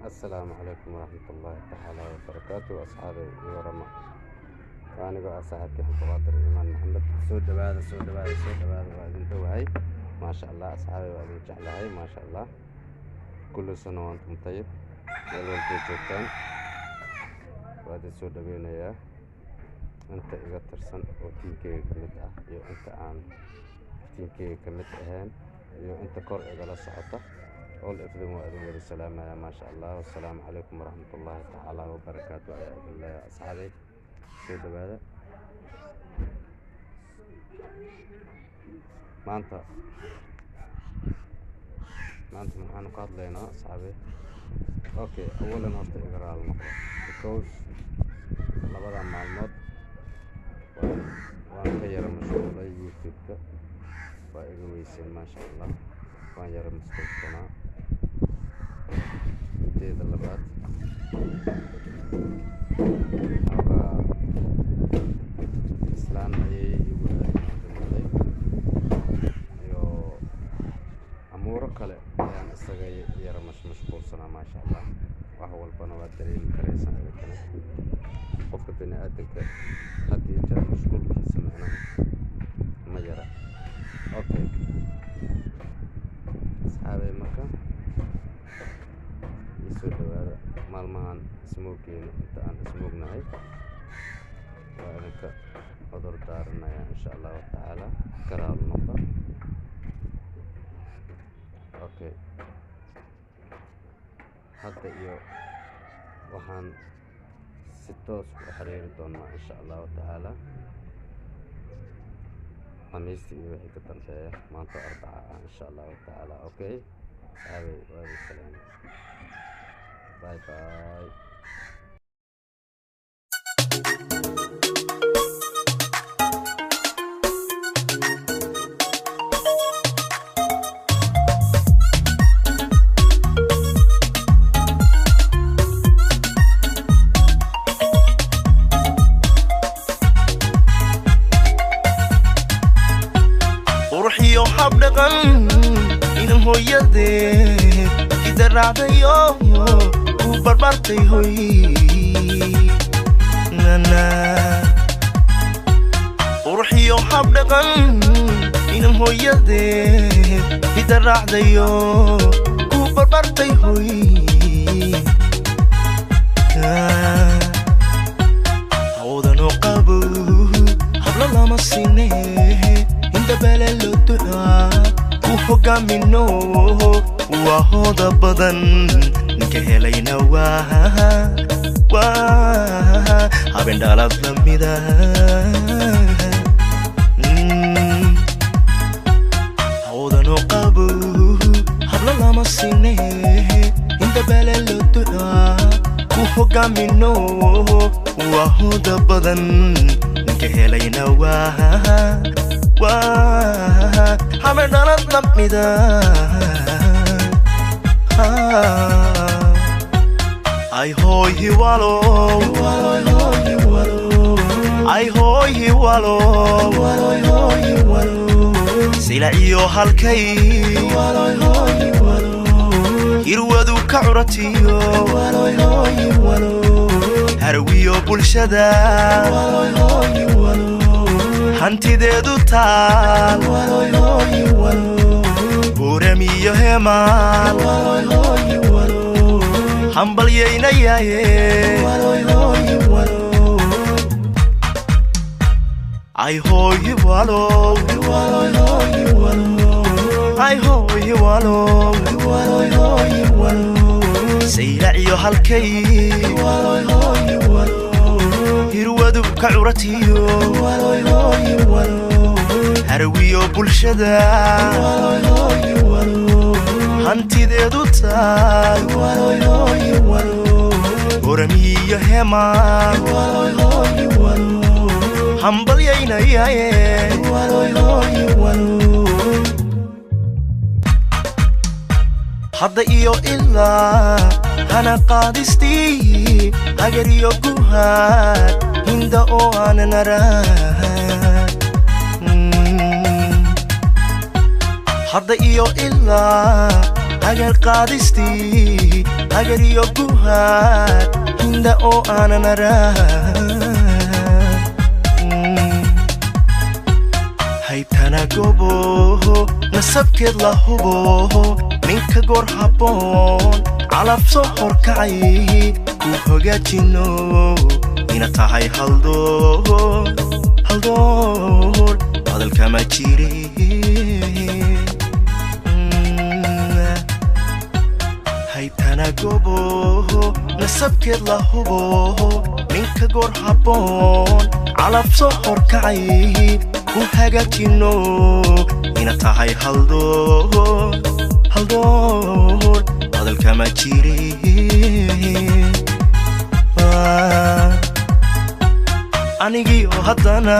Asalaamu calaykum waraxmatullaahi tacaala wabarakaatu. Asxaabay, iyo warama. Waa anigoo ah saaxiibkii Cabdiqaadir Iimaan Maxamed. Soo dhawaada, soo dhawaada, soo dhawaada. Waa idin dhowahay, maasha Allah. Asxaabay, waa idin jeclahay, maasha Allah. Kullu sano wa antum tayib. Meel walbay joogtaan waa idin soo dhaweynayaa, inta iga tirsan oo tiimkeyga ka mid ah iyo inta aan tiimkeyga ka mid ahayn iyo inta kor igala socota, all of them, waa idin wada salaamaya, maasha Allah. Wassalaamu calaykum waraxmatullaahi tacaala wabarakaatu ayaa idin leeyahay. Asxaabay, soo dhawaada. Maanta maxaanu ka hadlaynaa, asxaabay? Okay, awalan horta iga raali noqdo because labada maalmood waan ka yara mashquulay. YouTube-ka waa iga weyseen, maasha Allah. Waan yara mashquulsanaa. Inteeda labaad, xoogaa islaan ayay igu aadinooday iyo amuuro kale ayaan isaga yara mashquulsanaa, maasha Allah. Wax walbana waa dareemi karaysaan idinkana, qofka bini aadanka had iyo jeer mashquulkiisa macnaha ma yara. Okay, asxaabay, marka ii soo dhawaada. Maalmahan ismoogeyna, inta aan ismoognahay waa idinka cudur daaranaya, insha Allahu tacaala. Karaal noqda. Okay, hadda iyo waxaan si toos u xiriiri doonaa, insha Allahu tacaala, Khamiistii iyo wixii ka dambeeya, maanta Arbaca ah, insha Allahu tacaala. Okay, asxaabay, waa idin salaamay. Bye bye. Qurxiyo habdhaqan inan hooyadee idaraacdayo ku barbartay hoy nana. Qurxiyo habdhaqan inan hooyadee idaraacdayo ku barbartay hoy. Hawdanoo qabo hablo lama sine, indhabele loo ducaa ku hogaamino, waa hooda badan ninka helayna waa habeen dhalaad lamida. Hawdanoo qabo hablo lama sine, indhabele loo ducaa ku hogaamino, waa hooda badan ninka helayna waa habeen dhalad lamida. Ay hooy hiwalo, ay hooy hiwalo, silaciyo halkay hirwadu ka curatiyo, harwiyo bulshada hantideedu taal, buuramiyo hemaal hambalyaynayaaye. Ay hooy hiwalo, ay hooy hiwalo, saylaciyo halkay hirwadu ka curatiyo, harwiyo bulshada hantideedu taal, oramiyo hemaan hambalyaynayaaye. Hadda iyo ilaa hana qaadistii hagar iyo guhaad hinda oo aanan arag. Hadda iyo ilaa hagar qaadistii Hagariyo guhaad hinda oo aanan arag. Haytana gobo nasabkeed la hubo, ninka goor habboon calaf soo horkacay ku hagaajino ina tahay haldoor, haldoor hadalkama jire. Haytana gobo nasabkeed la hubo, ninka goor habboon calaf soo horkacay ku hagaajino ina tahay haldoor, haldoor hadalkama jire. Anigii oo haddana